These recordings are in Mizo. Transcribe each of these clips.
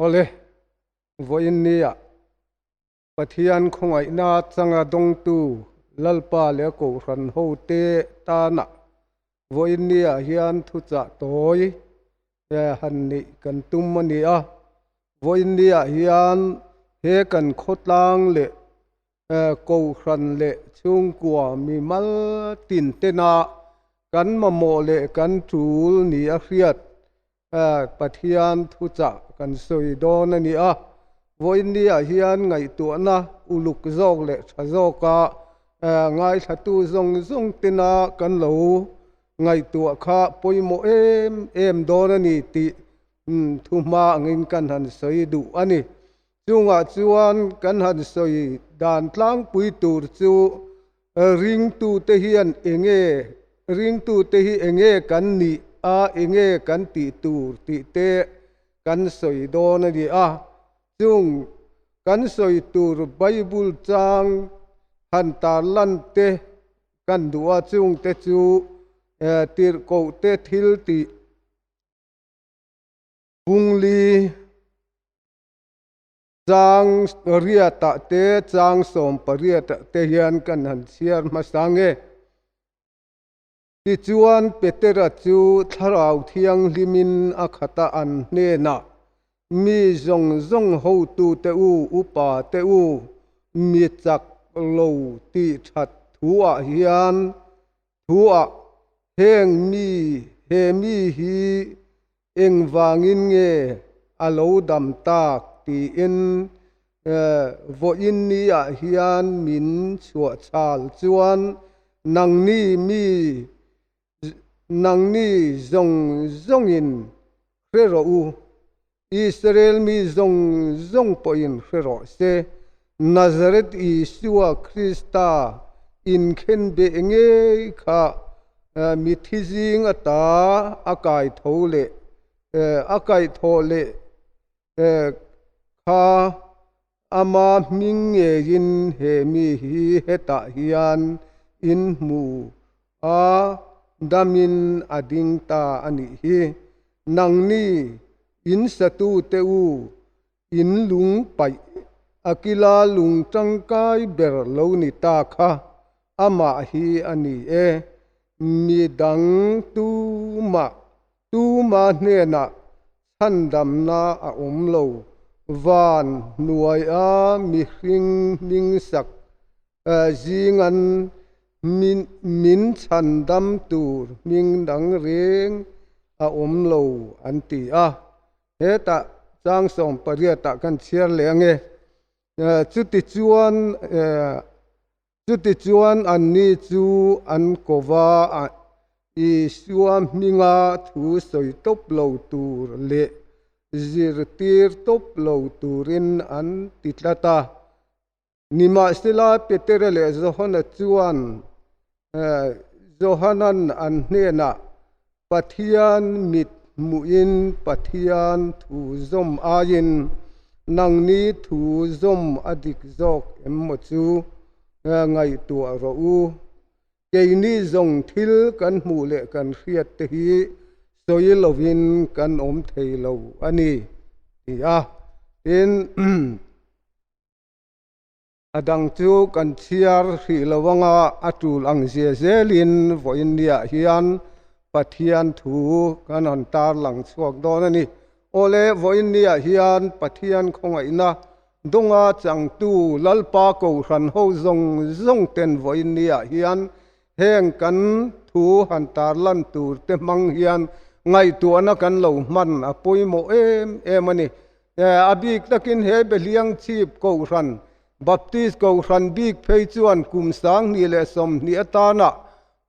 Awle, vawiin nia Pathian khawngaihna changa dawngtu Lalpa leh Kohhran hote tana vawiin nia hian thuchah tawi han neih kan tum a ni a. Vawiin nia hian he kan khawtlang leh Kohhran leh chhungkua mimal tin tena kan mamawh leh kan tul ni a hriat Pathian thuchah kan sawi dawn a ni a. Vawiinniah hian ngaihtuahna uluk zawk leh tha zawka ngaithlatu zawng zawng tena kan lo ngaihtuah kha pawimawh em em dawn a ni tih thuhma angin kan han sawi duh a ni. Chungah chuan kan han sawi dan tlangpui tur chu ringtute hian enge ringtute hi enge kan nih a, enge kan tih tur tih te kan sawi dawn a ni a. Chung kan sawi tur Bible chang han tarlan te kan duh a, chungte chu tirhkohte thil tih Bungli chang riatah te chang 18ah te hian kan han chhiar hmasa nge. Tichuan Petera chu Thlarau Thianghlimin a khat a an hnenah, Mi zawng zawng hotute u, upa te u, mi chak lo tih that thuah hian thuah heng mi he mi hi Engvangin nge a lo dam tak tiin vawiin niah hian min chhuahchhal chuan nangni mi nangni zawng zawngin hre rawh u, Israel mi zawng zawng pawhin hre rawh se, Nazareth Isua Krista inkhenbeh ngei kha Mithi zing ata a kai tho leh a kaih thawh leh kha ama hming ngeiin he mi hi hetah hian in hmu a, damin a ding ta a nih hi. Nangni in satute u In lung paih a kila lung tangkai ber lo ni ta kha amah hi a ni e. Mi dang tumah tuma hnenah chhandamna a awm lo. Van hnuaia mihring hmingsak zingan min chhandam tur hming dang reng a awm lo an ti a. Hetah chang 18ah kan chhiar leh ange. Chutichuan chutichuan anni chu an ko va, Isua hminga thu sawi tawp lo tur leh zirtir tawp lo turin an ti tlat a. Nimahsela Petera leh Johana chuan Johanan an hnenah Pathian mit hmuhin Pathian thu zawm aiin nangni thu zawm a dik zawk em maw chu ngaihtuah rawh u. Keini zawng thil kan hmuh leh kan hriat te hi sawi lovin kan awm thei lo a ni, ti a. Tin. A dang chu kan chhiar hrih lo anga a tul ang zia zelin vawiin niah hian Pathian thu kan han tarlang chhuak dawn a ni. Awle, vawiin niah hian Pathian khawngaihna dawnga changtu Lalpa Kohhran ho zawng zawng ten vawiin niah hian heng kan thu han tarlan tur te hmang hian ngaihtuahna kan lo hman a pawimawh em em a ni. A bik takin he Behliang chhip Kohhran, Baptist Kohhran bik phei chuan kum 2020 atana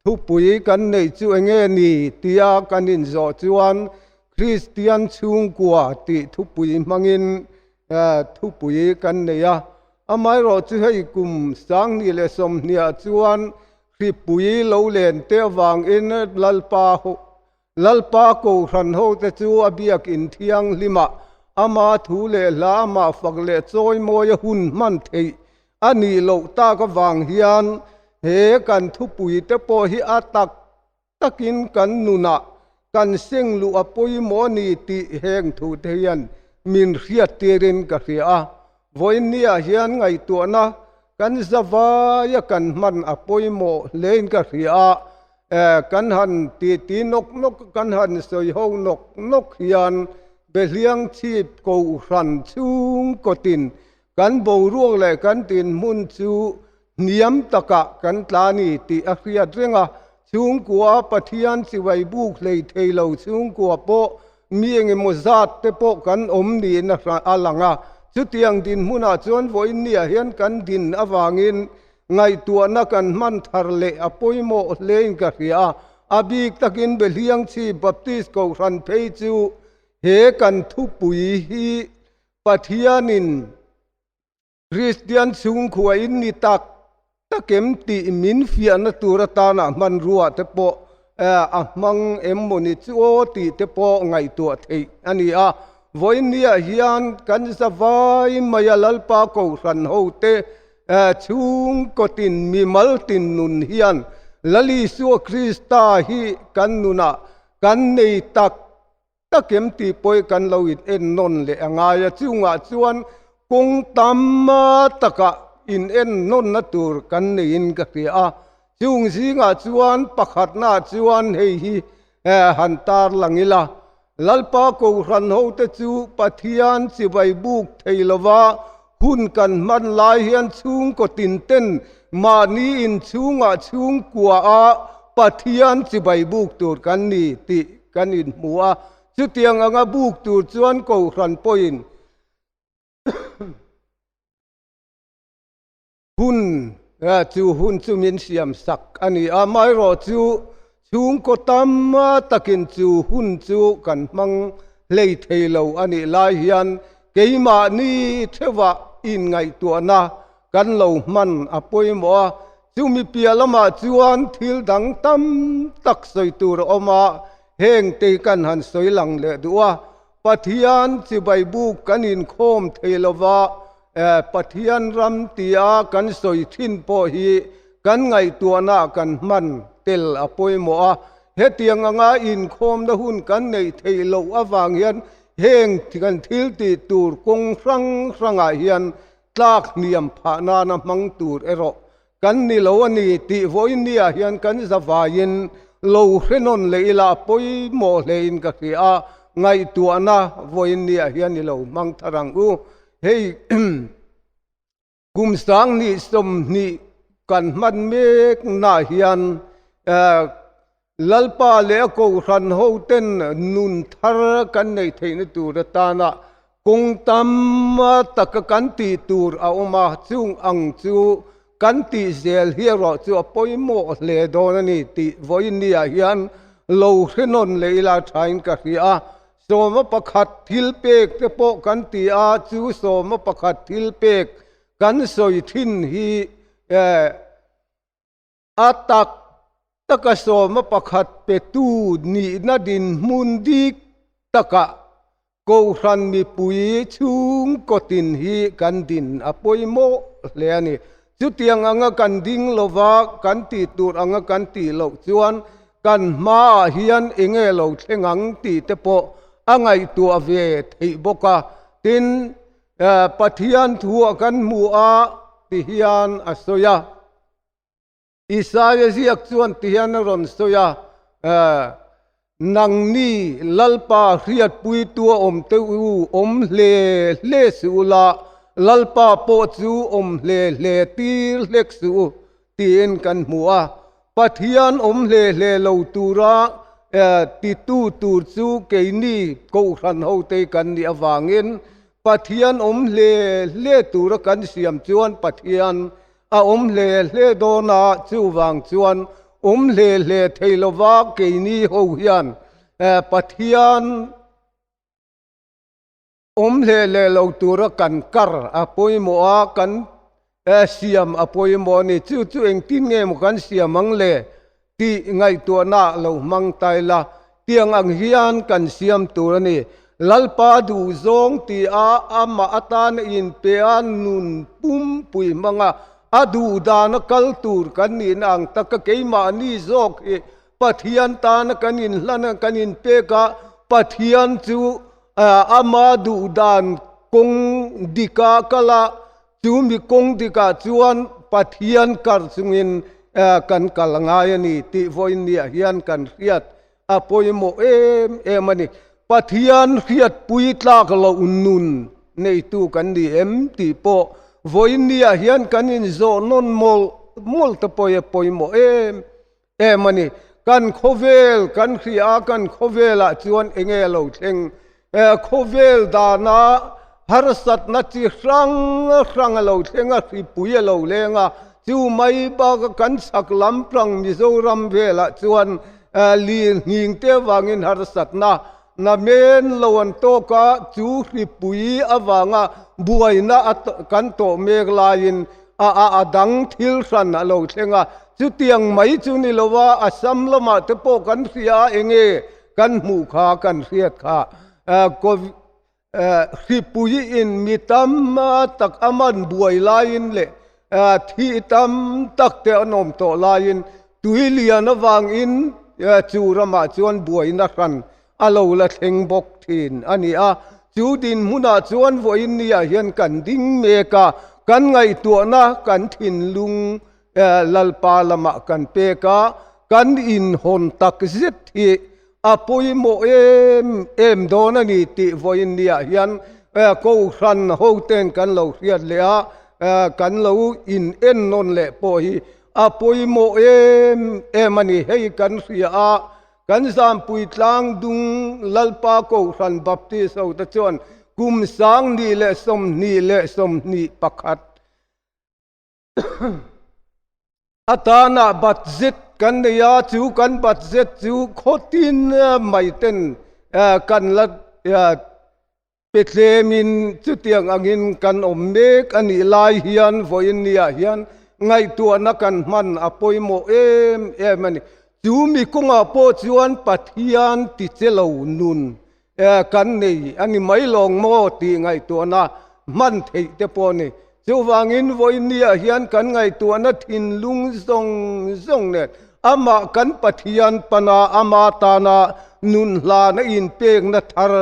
thupui kan neih chu enge ni tia kan inzawh chuan Kristian chhungkua tih thupui hmangin thupui kan nei a. Amaherawh chu hei kum 2020 ah chuan hripui lo len te avangin Lalpa Lalpa Kohhran hote chu a biakin thianghlimah ama thu leh hla amah fak leh chawimawi a hun hman theih a nih loh tak avang hian he kan thupuite pawh hi a tak takin kan nunah kan seng luh a pawimawh a ni tih heng thute hian min hriattirin ka hria a. Vawiin niah hian ngaihtuahna kan zavaia kan hman a pawimawh hlein ka hria a, kan han titi nawk nawk, kan han sawi ho nawk nawk hian Behliang chhip kohhran chhungkawtin kan boruak leh kan dinhmun chu hniam takah kan tla ni tih a hriat reng a, chhungkua Pathian chibai buk hlei thei lo chhungkua pawh mi engemaw zat te pawh kan awm niin a lang a. Chutiang dinhmunah chuan vawiinniah hian kan din avangin ngaihtuahna kan hman thar leh a pawimawh hlein ka hria a. A bik takin Behliangchhi Baptist Kohhran phei chu he kan thupui hi Pathianin Kristian chhungkhua in ni tak tak em tih min fiahna tur atana hmanrua te pawh a hmang em maw ni chu aw tih te pawh ngaihtuah theih a ni a. Vawiinniah hian kan zavai maia Lalpa Kohhran hote chhungkawtin mimal tin nun hian Lal Isua Krista hi kan nunah kan nei tak Takem tih pawh kan lo in en nawn leh a ngai a, chungah chuan kawng tam takah in en nawnna tur kan neiin ka hria a, chung zingah chuan pakhatnaah chuan hei hi han tar lang ila, Lalpa Kohhran hote chu Pathian chibai buk thei lova hun kan hman lai hian chhungkaw tinten mahni inchhungah chhungkuaah Pathian chibai buk tur kan ni tih kan inhmu a, chutiang anga buk tur chuan Kohhran pawhin hun chu hun chu min siam sak a ni a, amaherawh chu chhungkaw tam takin chu hun chu kan hmang hlei thei lo a nih lai hian keimahni theuhah inngaihtuahna kan lo hman a pawimawh a, chumi piah lamah chuan thil dang tam tak sawi tur a awm a, heng te hi kan han sawi lang leh duh a, Pathian chibai buk kan inkhawm thei lova, Pathian ram tia kan sawi thin pawh hi kan ngaihtuahna kan hman tel a pawimawh a, hetiang anga inkhawmna hun kan neih theih loh avang hian heng kan thil tih tur kawng hrang hrangah hian tlak hniam phah nana hmang tur erawh kan ni lo a ni tih vawiinniah hian kan zavaiin lo hre nawn leh ila a pawimawh hlein ka hria a, ngaihtuahna vawiinniah hian i lo hmang thar ang u. Hei kum sanghnih 20 kan hman meknaah hian Lalpa leh a Kohhran hoten nun thar kan neih theihna tur atana kawng tam taka kan tih tur a awm a, chung ang chu kan tih zel hi erawh chu a pawimawh hle dawn a ni tih vawiinniah hian lo hre nawn leh ila thain ka hria a. Sawma pakhat thil pek te pawh kan ti a, chu sawma pakhat thil pek kan sawi thin hi A tak taka sawma pakhat petu nihna dinhmun dik takah Kohhran mipui chhungkawtin hi kan din a pawimawh hle a ni. Chutiang anga kan ding lova kan tih tur anga kan tih loh chuan kan hmaah hian enge lo thleng ang tih te pawh a ngaihtuah ve theih bawk a. Tin, Pathian thuah kan hmu a ti hian a sawi a. Isaia ziak chuan ti hian a rawn sawi a, Nangni Lalpa hriatpuitu a awm teuh u, awm hle hle suh u la, Lalpa pawh chu awm hle hle tir hlek suh u, tiin kan hmu a. Pathian awm hle hle lo tura titu tur chu keini Kohhran hote kan nih avangin Pathian awm hle hle tura kan siam chuan Pathian A awm hle hle dawn a, chuvang chuan awm hle hle thei lova keini ho hian Pathian awm hle hle lo tura kan kar a pawimawh a, kan siam a pawimawh a ni. Chu chu engtin nge maw kan siam ang le tih ngaihtuahna lo hmang ta ila, tiang ang hian kan siam tur a ni. Lalpa duh zawng ti a, amah atana inpe a, nun pumpui hmanga a duh dana kal tur kan nihna ang taka keimahni zawk hi Pathian tana kan inhlan a, kan inpek a, Pathian chu. Ama duh dan kawng dika kal a, chu mi kawng dikah chuan Pathian kar chungin kan kal ngai a ni tih vawiinniah hian kan hriat a pawimawh em em a ni. Pathian hriatpui tlak loh nun neitu kan ni em tih pawh vawiinniah hian kan inzawh nawn mawlh mawlh te pawh hi a pawimawh em em a ni. Kan khawvel kan hria a, kan khawvelah chuan eng nge lo thleng? Khawvel dana harsatna chi hrang hrang a lo thleng a, hripui a lo leng a, chu mai baka kan chhak lam tang Mizoram velah chuan lirnghing te avangin harsatna namen lo an tawk a, chu hripui avanga buaina kan tawh mek laiin a a a dang thil hran a lo thleng a, chutiang mai chu ni lo a, Assam lamah te pawh kan hria a, enge kan hmuh kha kan hriat kha hripui in mi tam tak a man buai laiin leh thi tam tak te an awm tawh laiin tui lian avangin chu ramah chuan buaina hran a lo la thleng bawk thin a ni a. Chu dinhmunah chuan vawiin niah hian kan ding mek a, kan ngaihtuahna kan thinlung Lalpa lamah kan pek a, kan inhawn tak zet hi a pawimawh em em dawn a ni tih vawiin niah hian Kohhran hoten kan lo hriat leh a, kan lo in ennawn leh pawh hi a pawimawh em em a ni. Hei kan hria a, Kan Zampui tlang dung Lalpa Kohhran Baptist hote chuan kum 2021 atana budget kan nei a, chu kan budget chu khawtin mai ten kan la Pe tlemin chutiang angin kan awm mek a nih lai hian vawiin niah hian ngaihtuahna kan hman a pawimawh em em a ni. Chu mi kawngah pawh chuan Pathian ti che lo nun kan nei a ni mai lawng maw tih ngaihtuahna hman theih te pawh a ni. Chuvangin vawiin niah hian kan ngaihtuahna thinlung zawng zawng nen amah kan Pathian pana ama tana nun hlana inpekna thar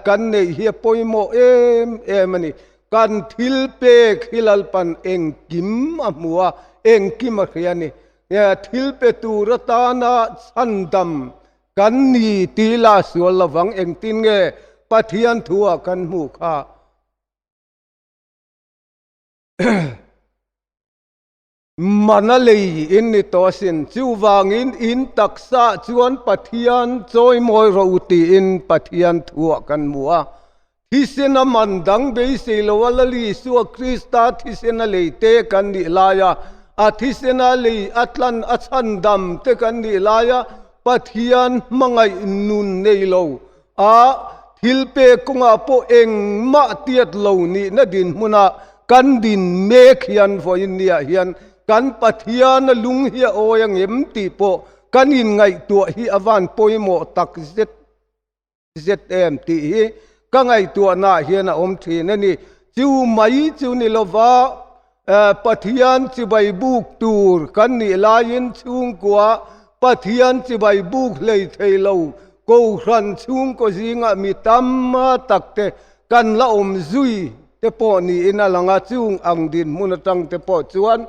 kan neih hi a pawimawh em em a ni. Kan thil pek hi Lalpan engkim a hmu a, engkim a hria a ni. Thil pe tur atana chhandam kan ni tih la sual lovang engtin nge Pathian thuah kan hmuh kha. Mana lei in ni tawh asin. Chuvangin in taksa chuan Pathian chawimawi rawh u tiin Pathian thuah kan hmu a. Thisena man dang beisei loa Lal Isua Krista thisena lei te kan nih laia, a thisena lei a tlan a chhandam te kan nih laia Pathian hmangaih nun nei lo A thil pek kawngah pawh engmah tiat lo nihna dinhmuna kan din mek hian vawiin niah hian kan Pathiana lung hi a awi ang em tih pawh kan inngaihtuah hi a van pawimawh tak zet zet em tih hi ka ngaihtuahnaah hian a awm thin a ni. Chu mai chu ni lova Pathian chibai buk tur kan nih laiin chhungkua Pathian chibai buk hlei thei lo Kohhran chhungkaw zingah mi tam takte kan la awm zui te pawh niin a lang a, chung ang dinhmun atang te pawh chuan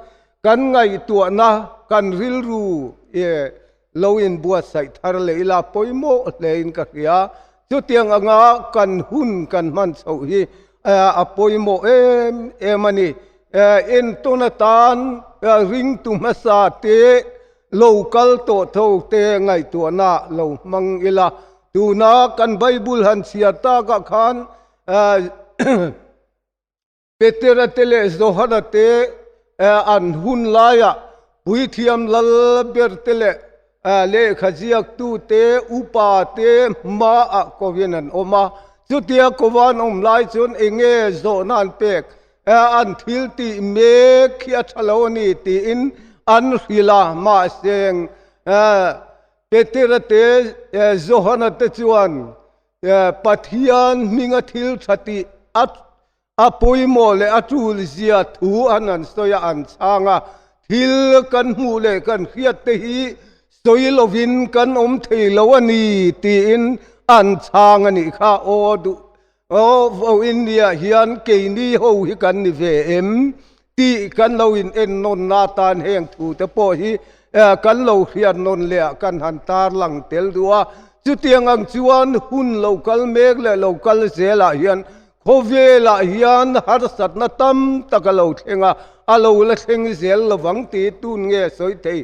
kan ngaihtuahna kan rilru lo inbuatsaih thar leh ila pawimawh hlein ka hria. Chutiang anga kan hun kan hman chhoh hi a pawimawh em em a ni. Entawn atan ringtu hmasa te lo kal tawh tho te ngaihtuahna lo hmang ila. Tuna kan Bible han chhiar takah khan Petera te leh Johana te an hun laiah Puithiam lal ber te leh lehkha ziaktu te, upa te hmaah kovin an awm a. Chutia kova an awm lai chuan eng nge zawhna an pek? An thil tih mek hi a tha lo a ni tiin an hrilh a, mahse Petera te, Johana te chuan Pathian hminga thil tha tih a pawimawh leh a tul zia thu an han sawi a, an chhang a. Thil kan hmuh leh kan hriat te hi sawi lovin kan awm thei lo a ni tiin an chhang a nih kha. Aw duh aw vawiin niah hian keini ho hi kan ni ve em tih kan lo in en nawnna atan heng thu te pawh hi kan lo hriat nawn leh ah kan han tarlang tel duh a. Chutiang ang chuan hun lo kal mek leh lo kal zelah hian Khawvelah hian harsatna tam tak a lo thleng a, a lo la thleng zel lovang tih tun nge sawi thei?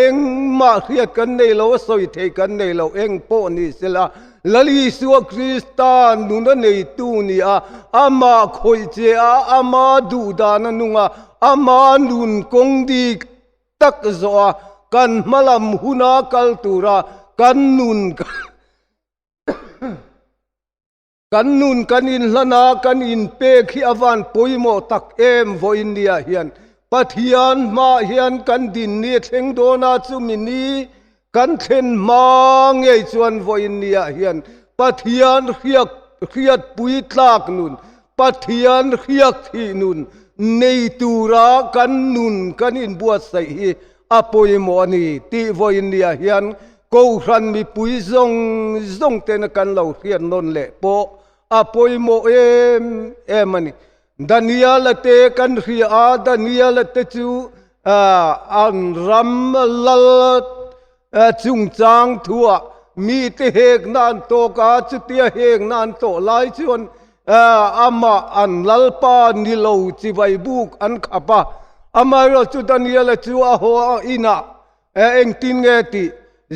Engmah hriat kan nei lo a, sawi thei kan nei lo, eng pawh ni sela, Lal Isua Krista nuna neitu ni a, amah khawih che a, ama duhdan a nung a, ama nun kawng dik tak zawh a, kan hmalam huna kal tura kan nun Kan nun kan inhlan a, kan inpek hi a van pawimawh tak em vawiin niah hian Pathian hmaah hian kan din ni a thleng dawn a, chumi ni kan thlen hma ngei chuan vawiin niah hian Pathian hriak hriatpui tlak nun, Pathian hriak thih nun nei tura kan nun kan inbuatsaih hi a pawimawh a ni tih vawiin niah hian Kohhran mipui zawng zawng tena kan lo hriat nawn leh pawh a pawimawh em em a ni. Daniel-a te kan hria a, Daniel-a te chu an ram lal chungchang thuah mite hekna an tawk a, chutia hekna an tawh lai chuan amah an lalpa ni lo chibai buk an khap a. Amaherawhchu Daniel-a chu a haw inah Engtin nge tih?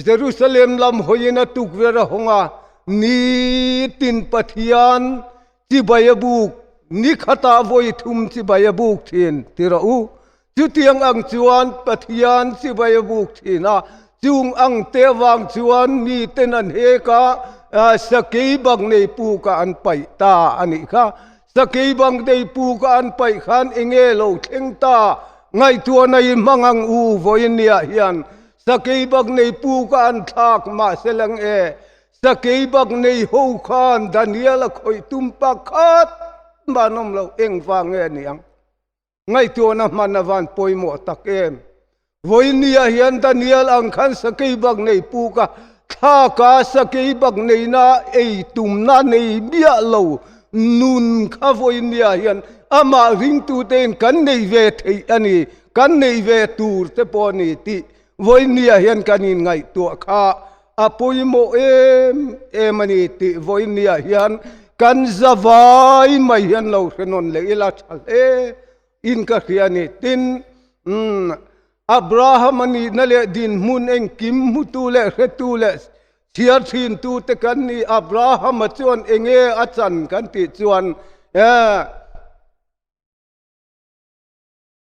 Jerusalem lam hawiin a tukverh a hawng a, nitin Pathian chibai a buk, ni khatah vawi thum chibai a buk thin ti rawh u. Chutiang ang chuan Pathian chibai a buk thin a, chung ang te avang chuan miten an hek a, sakei bak nei pukah an paih ta a nih kha. Sakei bang dei pu ka an paih khan enge lo thleng ta ngaihtuahna i hmang ang u vawiin niah hian sakei bak nei pu ka an thlak mahse lang e sakei bak nei ho khan Daniel a khawih tum pakhat mah an awm lo engvang nge ni ang. Ngaihtuahna hman a van pawimawh tak em! Vawinia hian Daniel ang khan sakei bak nei puk a, thlaka sakei bak neina ei tumna nei miah lo nun kha vawinia hian amah ringtutein kan nei ve theih a ni, kan nei ve tur te pawh a ni tih vawinia hian kan inngaihtuah kha a pawimawh em em a ni tih vawinia hian kan zavai mai hian lo hre nawn leh ila tha hle in ka hria a ni. Tin, umm, Abraham a nihna leh dinhmun engkim hmutu leh hretu leh chhiar thintu te kan ni. Abraham-a chuan enge a chan kan tih chuan, eh,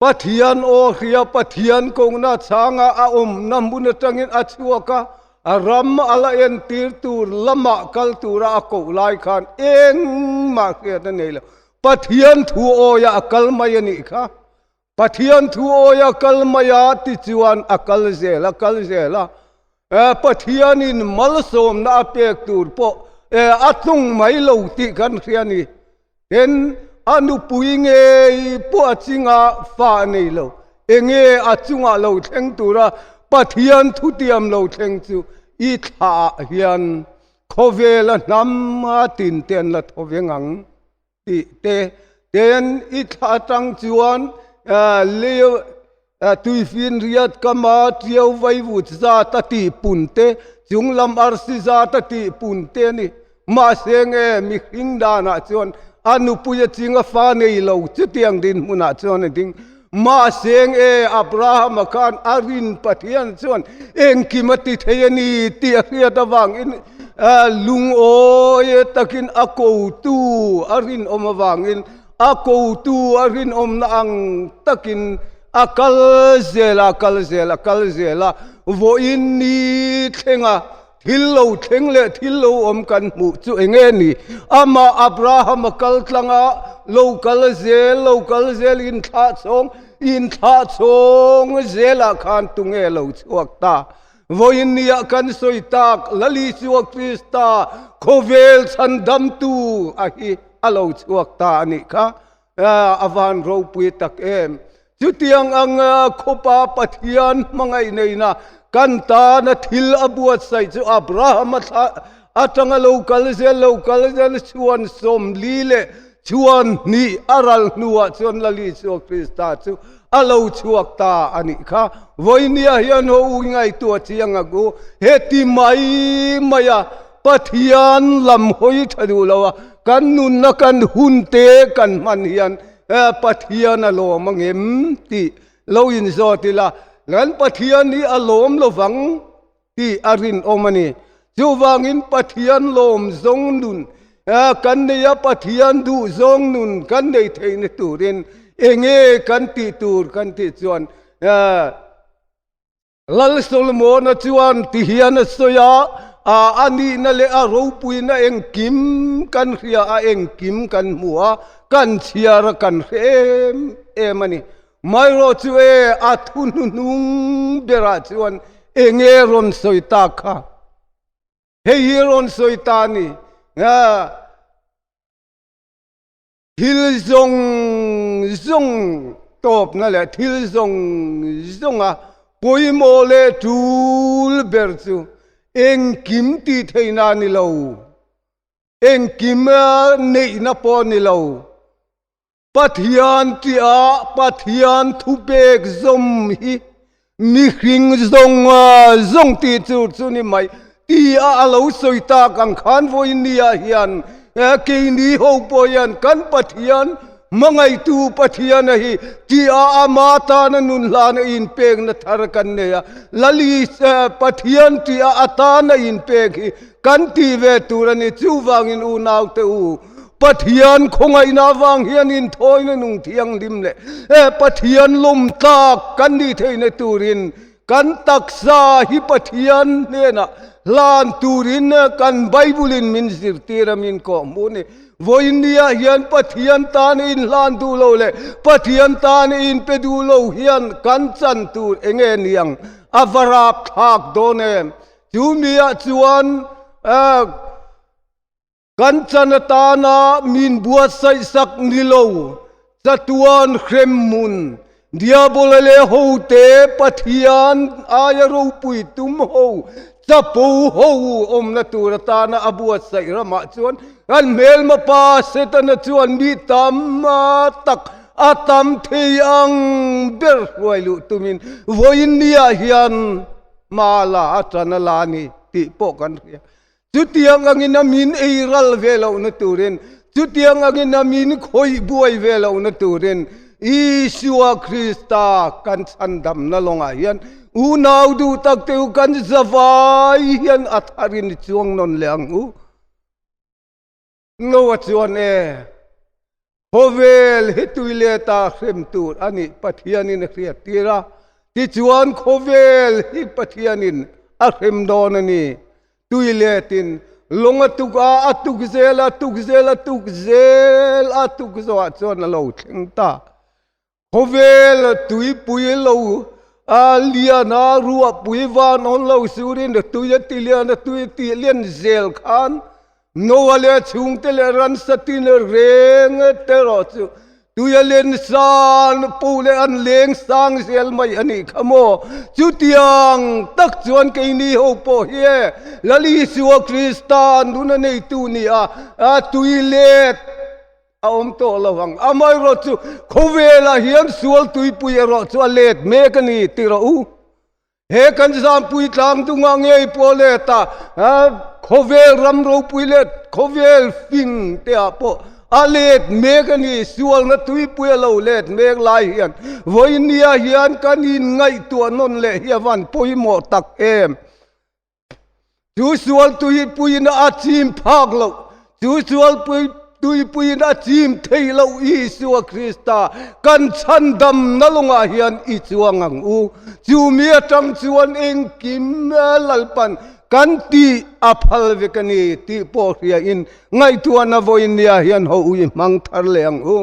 Pathian aw hria Pathian kohna chhanga a awmna hmun atangin a chhuak a, a ram a la entir tur lamah kal tura a koh lai khan engmah hriat a nei lo. Pathian thu awia a kal mai a nih kha. Pathian thu awia kal mai a tichuan a kal zel a kal zel a. Pathianin malsawmna a pek tur pawh a tlung mai lo tih kan hria a ni. Tin, a nupui ngei pawh a chinga fa a nei lo. Enge a chungah lo thleng tura Pathian thutiam lo thleng chu i thlaah hian khawvela hnam a tin te an la tho veng ang tih te. Tin, i thla atang chuan lei Tuifinriat kama tiau vaivut zat a tih pun te, chunglam arsi zat a tih pun te a ni. Mahse nge mihring danah chuan a nupui a ching a fa nei lo chutiang dinhmunah chuan a ding. Mahse nge Abrahama khan a rin Pathian chuan engkim a ti thei a ni tih a hriat avangin lungawi takin a kotu a rinawm avangin A kotu a rinawmna ang takin a kal zel a, kal zel a, kal zel a, vawiin ni thlenga thil lo thleng leh thil lo awm kan hmuh chu eng nge ni? Amah Abraham a kal tlang a, lo kal zel, lo kal zel, inthlah chhawng, inthlah chhawng zelah khan tunge lo chhuak ta? Vawiin nia kan sawi tak Lal Isua Krista khawvel chhandamtu a hi a lo chhuak ta a nih kha. A van ropui tak em! Chutiang ang khawpa Pathian hmangaih neina kan tana thil a buatsaih chu Abraham a thla atanga lo kal zel lo kal zel chhuan 40 leh chhuan hnih a ral hnuah chuan Lal Isua Krista chu a lo chhuak ta a nih kha. Vawinia hian haw u ngaihtuah chiang ang u, heti mai maia Pathian lam hawi tha duh lo a, kan nunna kan hun te kan hman hian Pathian a lawm angem tih lo inzawt ila, kan Pathian hi a lawm lovang tih a rinawm a ni. Chuvangin Pathian lawm zawng nun kan nei a, Pathian duh zawng nun kan nei theihna turin enge kan tih tur kan tih chuan Lal Solomona chuan ti hian a sawi a, a nihna leh a ropuina engkim kan hria a, engkim kan hmu a, kan chhiar a, kan hre em em a ni. Maherawh chu e, a thu hnuhnung berah chuan enge rawn sawi tak kha? Hei hi rawn sawi ta a ni. Thil zawng zawng tawpna leh thil zawng zawnga pawimawh leh tul ber chu engkim tih theihna a ni lo, engkim neihna pawh a ni lo. Pathian tia Pathian thupek zawm hi mihring zawng zawng tih chu chu ni mai tia a lo sawi tak ang khan vawinia hian keini ho pawh hian kan Pathian hmangaihtu Pathian a hi tia ama tana nun hlana inpekna thar kan nei a, Lali Pathian tia atana inpek hi kan tih ve tur a ni. Chuvangin unaute u, Pathian khawngaihna avang hian inthawina nung thianghlim leh Pathian lawm tlak kan nih theihna turin kan taksa hi Pathian hnenah hlan turin kan Bible-in min zirtir a, min kawhhmuh a ni. Vawiinniah hian Pathian tan inhlan duh lo leh Pathian tan inpe duh lo hian kan chan tur enge niang a va rapthlak dawn em? Chu miah chuan Kan chan atana min buatsaihsak ni lo, chatuan hrem hmun, Diabola leh hote Pathian aia ropui tum ho, chapo ho awmna tur atana a buatsaih ramah chuan kan hmelma pa Setana chuan mi tam tak a tam thei ang ber hruai luh tumin vawiin niah hian hma la a tan a la a ni tih pawh kan hria. Chutiang angin a min ei ral ve lohna turin, chutiang angin a min khawih buai ve lohna turin Isua Krista kan chhandamna lawngah hian unau duh tak te u kan zavai hian a tharin i chuang nawn leh ang u. Noah chuan e, Khawvel hi tui leta hrem tur a nih Pathianin a hriat tir a, tichuan khawvel hi Pathianin a hrem dawn a ni. Tui letin lawng a tuk a, a tuk zel a, tuk zel a, tuk zel a, tuk zawhah chuan a lo thleng ta. Khawvel tuipui lo a lian a, ruahpui van awn lo surin tui a ti lian a, tui a tih lian zel khan Noah leh a chhungte leh ransa tin reng te erawh chu tui a len san pu leh an leng sang zel mai a nih kha maw. Chutiang tak chuan keini ho pawh hi e Lal Isua Krista nuna neitu ni a, tui let a awm tawh lo ang. Amaherawh chu khawvelah hian sual tuipui erawh chu a let mek a ni tih rawh u. He kan Zampui tlang dungah ngei pawh let a, khawvel ram ropui leh khawvel fing te ah pawh a let mek a ni. Sualna tuipui a lo let mek lai hian vawinia hian kan inngaihtuah nawn leh hi a van pawimawh tak em. Chu sual tuipuiin a chim phak loh, chu sual tuipuiin a chim theih loh Isua Krista kan chhandamna lawngah hian i chuang ang u. Chu mi atang chuan engkim Lalpan kan tih a phal vek a ni tih pawh hriain ngaihtuahna vawiin nia hian ho u i hmang thar leh ang u.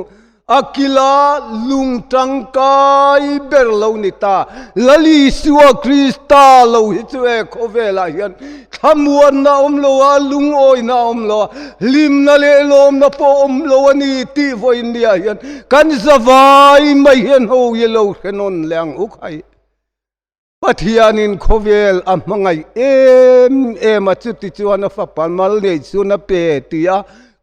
A kila lung tangkai ber lo ni ta. Lal Isua Krista lo hi chu e khawvelah hian thlamuanna awm lo a, lungawina awm lo a, hlimna leh lawmna pawh awm lo a ni tih vawiin niah hian kan zavai mai hian ho hi lo hre nawn leh ang u khai. Pathianin khawvel a hmangaih em em a, chuti chuan a fapa mal nei chun a pe ti a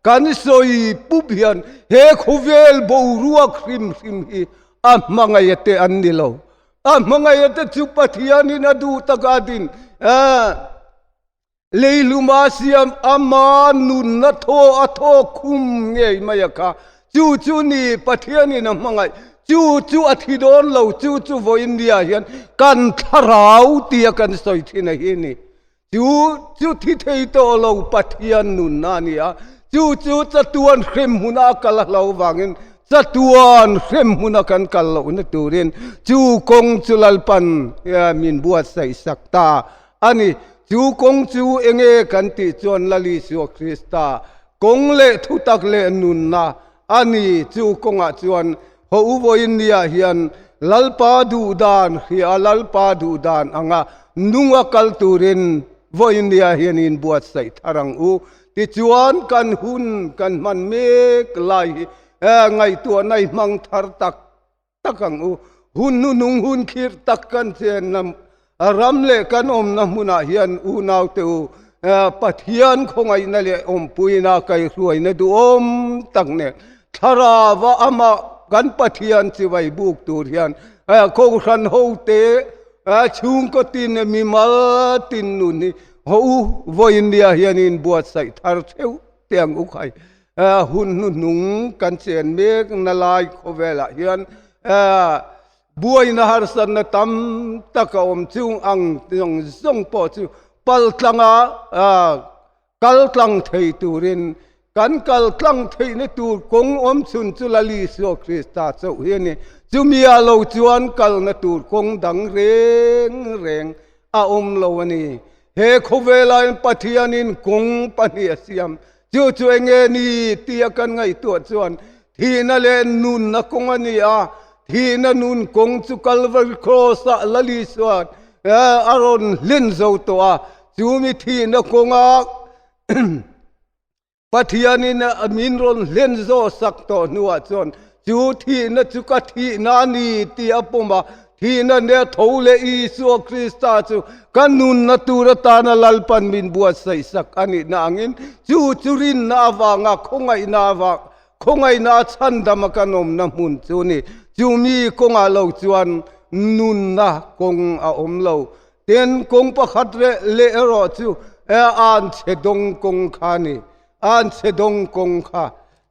kan sawi pup hian he khawvel boruak hrim hrim hi a hmangaih te an ni lo. A hmangaih te chu Pathianin a duh taka din Leiluma siam ama nunna thaw a thaw khum ngei mai a kha. Chu chu ni Pathianin a hmangaih. Chu chu a thi dawn lo, chu chu vawiin nia hian kan thlarau tia kan sawi thin a hi ni. Chu chu thi thei tawh lo Pathian nunna a ni a. Chu chu chatuan hrem hmuna a kal a hlo vangin chatuan hrem hmuna kan kal lohna turin chu kawng chu Lalpan min buatsaih sak ta A ni, chu kawng chu enge kan tih chuan Lal Isua Krista kawng leh thutak leh nunna a ni. Chu kawngah chuan haw u vawiin niah hian Lalpa duhdan hria, Lalpa duhdan anga nunga kal turin vawiin niah hian inbuatsaih thar ang u. Tichuan kan hun kan hman mek lai hi ngaihtuahna i hmang thar tak tak ang u. Hun hnuhnung hun khirh tak kan chenna ram leh kan awmna hmunah hian unaute u, Pathian khawngaihna leh awmpuina kaihruaina duhawm tak nen thlarava amah kan Pathian chibai buk tur hian Kohhran hote chhungkaw tin mimal tin nun hi haw u vawiinnia hian inbuatsaih thar theuh teh ang u khai. Hun hnuhnung kan chen mek na lai khawvelah hian buaina harsatna tam tak a awm chung ang zawng zawng pawh chu pal tlanga kal tlang thei turin kan kal tlang theihna tur kawng awm chhun chu Lal Isua Krista chauh hi a ni. Chumi ah lo chuan kalna tur kawng dang reng reng a awm lo a ni. He khawvelah hian Pathianin kawng pahnih a siam. Chu chu enge ni tia kan ngaihtuah chuan thihna leh nunna kawng a ni a, thihna nun kawng chu Kalvari Cross-ah Lal Isua'n a rawn hlen zo tawh a, chu mi thihna kawnga Pathianin min rawn hlen zawh sak tawh hnuah chuan chu thihna chu ka thihna a ni tih a pawm a, Thihna nia tho leh Isua Krista chu ka nunna tur atana Lalpan min buatsaih sak a nihna angin chu chu rinna avanga khawngaihna avang khawngaihna a chhandama kan awmna hmun chu ni. Chu mi kawngah lo chuan nunna kawng a awm lo. Tin, kawng pakhat leh erawh chu anchhe dawng kawng kha a ni. Anchhe dawng kawng kha.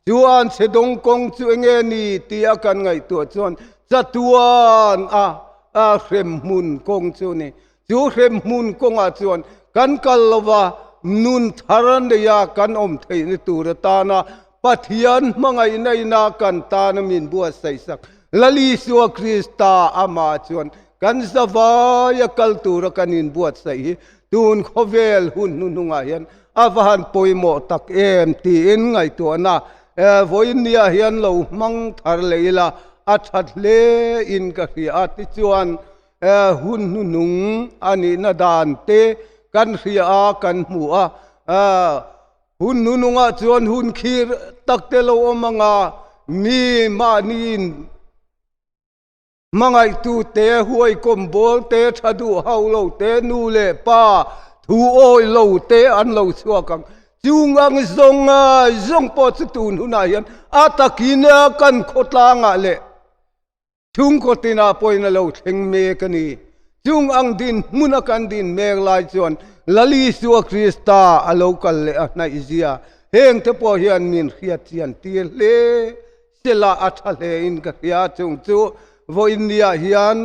Chu an chhe dawng kawng chu enge ni tia kan ngaihtuah chuan chatuan a a hrem hmun kawng chu ni. Chu hrem hmun kawngah chuan kan kal lova nun thar neia kan awm theihna tur atana Pathian hmangaihna ina kan tana min buatsaih sak Lal Isua Krista amah chuan kan zavaia kal tura kan inbuatsaih hi tun khawvel hun hnuhnungah hian A va han pawimawh tak em tiin ngaihtuahna vawiinniah hian lo hmang thar leh ila a that hle in ka hria a, tichuan hun hnuhnung a nihna dan te kan hria a, kan hmu a, hun hnuhnungah chuan hun khir tak te lo awm anga mi mahniin Hmangaihtu te, huaikawm bawl te, tha duh hauh lo te, nu leh pa thu awi lo te an lo chhuak ang. Chung ang zawng zawng pawh chu tun hunah hian a takin kan khawtlangah leh chhungkaw tinah pawhin a lo thleng mek a ni. Chung ang dinhmuna kan din mek lai chuan Lal Isua Krista a lo kal leh a hnaihzia hengte pawh hian min hriatchian tir hle. Sela a tha hle in ka hria chung chu vawiinniah hian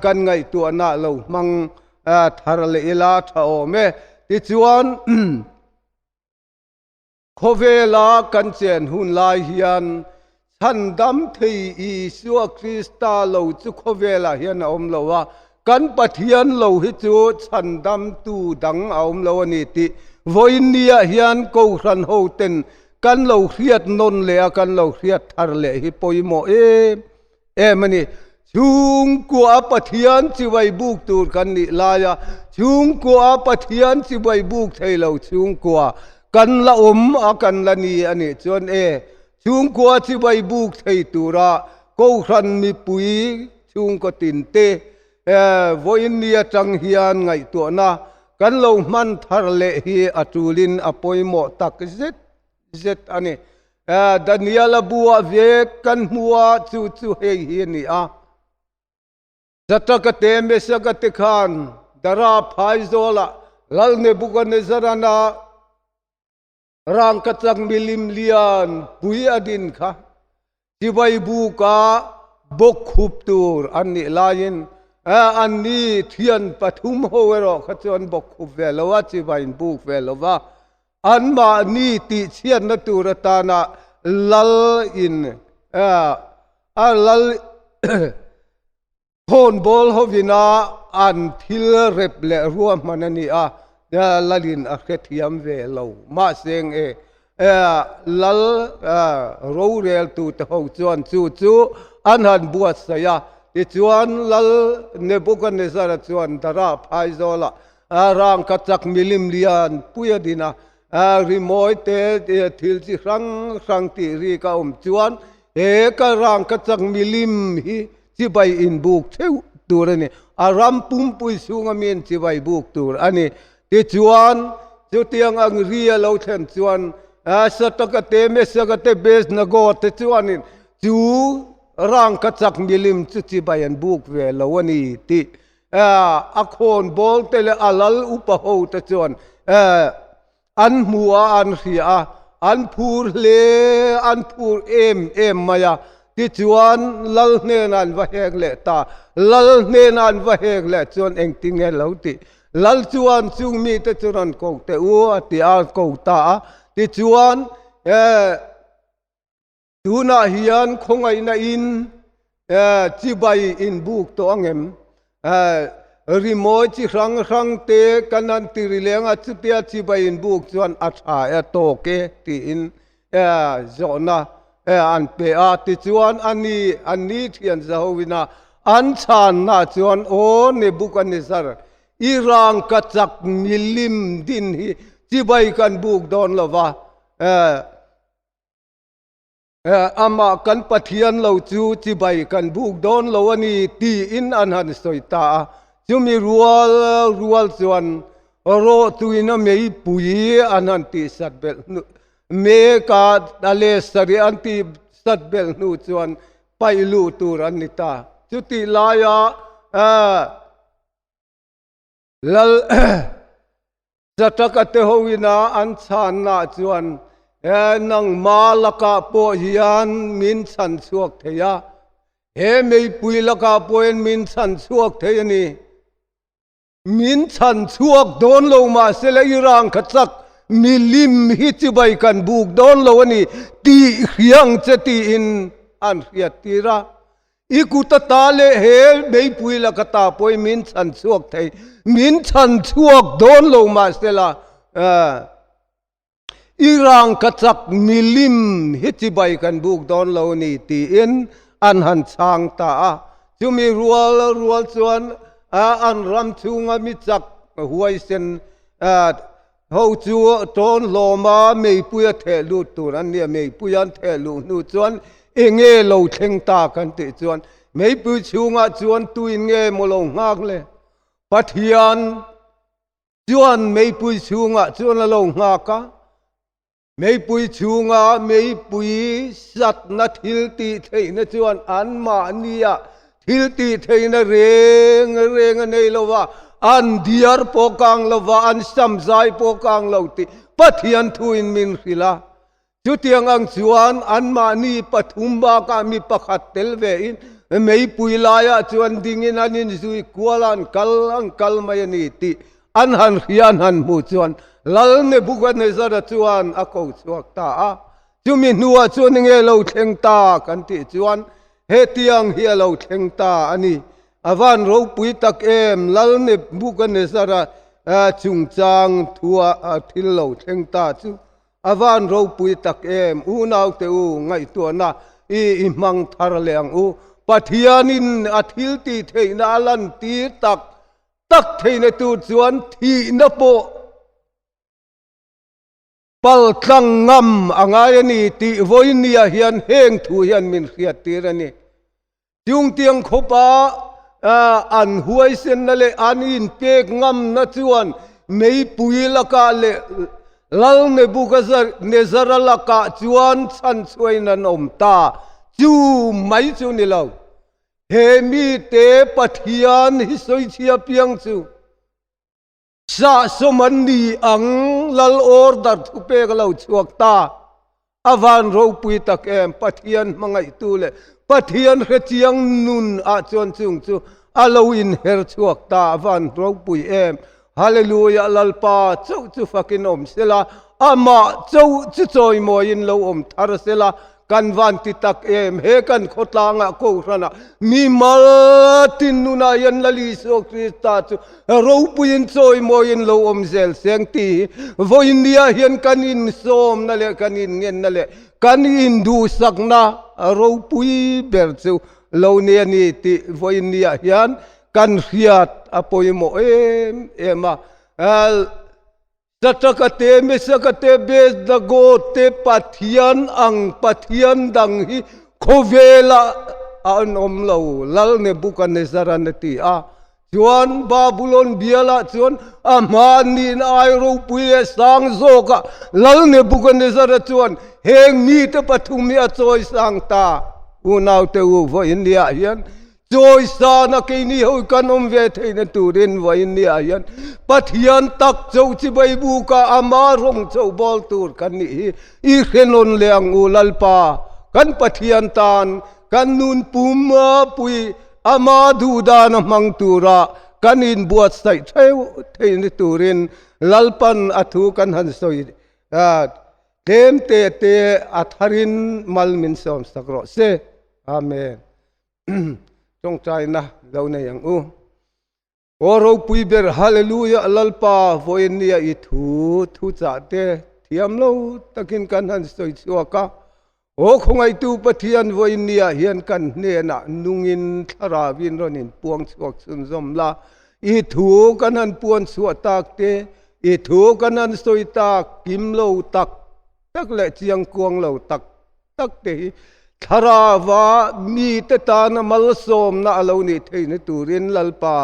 kan ngaihtuahna lo hmang thar leh ila tha awm e. Tichuan khawvela kan chen hun lai hian chhandam thei Isua Krista lo chu khawvelah hian a awm lo a, kan Pathian lo hi chu chhandamtu dang a awm lo a ni tih vawiinniah hian Kohhran hoten Kan lo hriat nawn leh a, kan lo hriat thar leh hi pawimawh em em a ni. Chhungkua a Pathian chibai buk tur kan nih laia chhungkua a Pathian chibai buk thei lo chhungkua kan la awm a, kan la ni a nih chuan e, chhungkua chibai buk thei tura Kohhran mipui chhungkaw tinte. Vawiin ni atang hian ngaihtuahna kan lo hman thar leh hi a tulin a pawimawh tak zet zet a ni. Daniel-a buah vek kan hmu a, chu chu hei hi a ni a. Zataka te Mesaka te khan Dara phaizawlah Lal Nebukanezzar-ana Rangkachak milim lian pui a din kha chibai buka bawk khup tur an nih laiin anni thian pathum ho erawh kha chuan bawk khup ve lo a, chibai in buk ve lo va, anmahni tihchhiatna tur atana lal in a lal Khawnbawl hovina an thil rep leh ruahman a ni a, Lalin a hrethiam ve lo. Mahse nge Lal roreltute ho chuan chu chu an han buatsaih a, tichuan Lal Nebukanezzara chuan Dara phaizawlah rangkachak milim lian pui a din a, rimawi te thil chi hrang hrang tih rik a awm chuan he ka rangkachak milim hi Chibai inbuk theuh tur a ni. A ram pumpui chhunga miin chibai buk tur a ni. Tichuan, chutiang ang ri a lo thlen chuan Sataka te, Mesaka te, Besnago te chuanin chu rangkachak milim chu chibai an buk ve lo a ni tih a khawnbawl te leh a lal upa ho te chuan An hmu a, an hria a, an phur hle, an phur em em mai a. Tichuan, Lal hnenah an va hek leh ta. Lal hnenah an va hek leh chuan engtin nge lo tih? Lal chuan chung mite chu rawn ko teh u a ti a, a ko ta a. Tichuan, Tunah hian khawngaihna in chibai in buk tawh ang em? Rimawi chi hrang hrang te kan han ti ri leng a, chutia chibai in buk chuan a tha e, a tawk e tiin zawhna an pe a. Tichuan ani an ni thian zahoin a an chhanna chuan aw Nebuchadnezzar i rangkachak milim din hi chibai kan buk dawn lova, Amah kan Pathian lo chu chibai kan buk dawn lo a ni tiin an han sawi ta a. Chumi rual rual chuan rawhtuin a meipui an han tihsat belh hnu mek a, a leh sarih an tihsat belh hnu chuan paih luh tur an ni ta. Chutih laia Lal Zataka te hoina an chhanna chuan, He nangma lakah pawh hian min chhan chhuak thei a, he meipui lakah pawhin min chhan chhuak thei a ni. Min chhan chhuak dawn lo mahsela i rangkha chak milim hi chibai kan buk dawn lo a ni tih hria ang che tiin an hriattir a. I kut ata leh he meipui laka ta pawhin min chhan chhuak thei, min chhan chhuak dawn lo mahsela i rangkachak milim hi chibai kan buk dawn lo a ni tiin an han chhang ta a. Chumi rual rual chuan an ram chhunga mi chak huaisen Ho chu tawn hlawm a, meipui a theh lut tur an nia, meipui an theh luh hnu chuan enge lo thleng ta kan tih chuan meipui chhungah chuan tuin nge maw lo nghak le? Pathian chuan meipui chhungah chuan a lo nghak a, meipui chhunga meipui satna thil tih theihna chuan anmahnia Thil tih theihna reng reng a nei lo va, an diar pawh kang lo va, an sam zai pawh kang lo tih Pathian thuin min hrilh a. Chutiang ang chuan anmahni pathum bakah mi pakhat tel vein meipui laiah chuan dingin an inzui kual a, an kal an kal mai a ni tih an han hria an han hmuh chuan Lal Nebuchadnezzar-a chuan a ko chhuak ta a. Chumi hnuah chuan enge lo thleng ta kan tih chuan hetiang hi a lo thleng ta a ni. A van ropui tak em, Lal Nebuchadnezzar-a chungchang thua thil lo thleng ta chu a van ropui tak em, unaute u ngaihtuahna i i hmang thar leh ang u. Pathianin a thil tih theihna a lantir tak tak theihna tur chuan thihna pawh Pal tlang ngam a ngai a ni tih vawinia hian heng thu hian min hriattir a ni. Chungtiang khawpa An huaisenna leh an inpek ngamna chuan meipui lakah leh Lal Nebuchadnezzara lakah chuan chhanchhuain an awm ta. Chu mai chu ni lo. He mite Pathian hi sawichhia piang chu sahsawm an ni ang, Lal order thupek a lo chhuak ta. A van ropui tak em, Pathian hmangaihtu leh Pathian hrechiang nun ah chuan chung chu a lo inher chhuak ta, a van ropui em. Hallelujah, Lalpa chauh chu fakin awm sela, amah chauh chu chawimawiin lo awm thar sela, kan van ti tak em, he kan khawtlangah Kohhranah mi mal tin nunah hian Lal Isua Krista chu Ropuiin chawimawiin lo awm zel seng tih hi vawinia hian kan insawmna leh kan inngenna leh kan induhsakna ropui ber chu lo ni a ni tih vawinia hian kan hriat a pawimawh em em a. Satraka te, Mesaka te, Abednego te Pathian ang Pathian dang hi khawvelah an awm lo, Lal Nebukanezaran a ti a. Chuan Babulon bialah chuan a hmanniin ai ropui leh sang zawkah Lal Nebukanezzara chuan heng mite pathum hi a chawi sang ta. Unaute u, vawiin niah hian Chawisana keini ho kan awm ve theihna turin vawiin niah hian Pathian tak cho chibai buka ama rawng cho bawl tur kan nih hi i hrenawn leh ang u Lalpa kan Pathian tan kan nun pum pui ama duhdana hmang tura kan inbuatsaih theuh theihna turin Lalpan a thu kan han sawi tlem te te a tharin mal min sawmsak rawh se. Amen. Tawngtaina lo nei ang u. Aw ropui ber Hallelujah Lalpa vawinia i thu thu chah te thiam lo takin kan han sawi chhuak a. Aw khawngaihtu Pathian vawinia hian kan hnenah nungin thlarauin rawn in puang chhuak chhunzawm la. I thu kan han puan chhuah tak te, i thu kan han sawi tak kim lo tak tak leh chiang kuang lo tak tak te hi thlarauva mite tana malsawmna a lo nih theihna turin Lalpa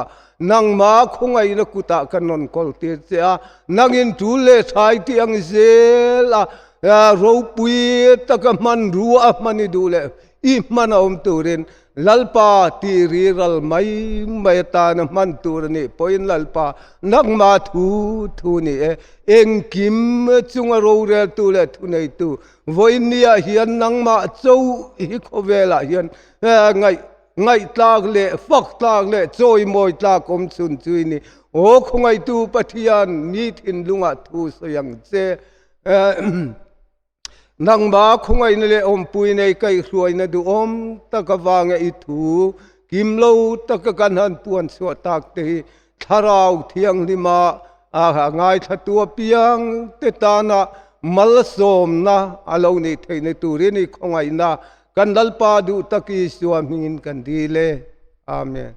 nangma khawngaihna kutah ka nawn kawl tir che a, nangin tul leh thai tih ang zel a ropui taka hmanrua a hman i duh leh i hman a awm turin Lalpa tih ri ral mai mai atana hman tur a nih pawhin Lalpa nangma thu thu ni e, engkim chunga roreltu leh thuneitu vawiinniah hian nangmah cho hi khawvelah hian ngaih ngaihtlak leh faktlak leh chawimawi tlak awm chhun chu i ni. Aw khawngaihtu Pathian mi thinlungah thu sawi ang che. Nangmah khawngaihna leh awmpui nei kaihhruaina duhawm tak avanga i thu kim lo taka kan han puan chhuah tak te hi Thlarau Thianghlima a ngaithlatu apiang te tana malsawmna a lo nih theihna turin i khawngaihna kan Lalpa duh tak Isua hmingin kan dil e. Amen.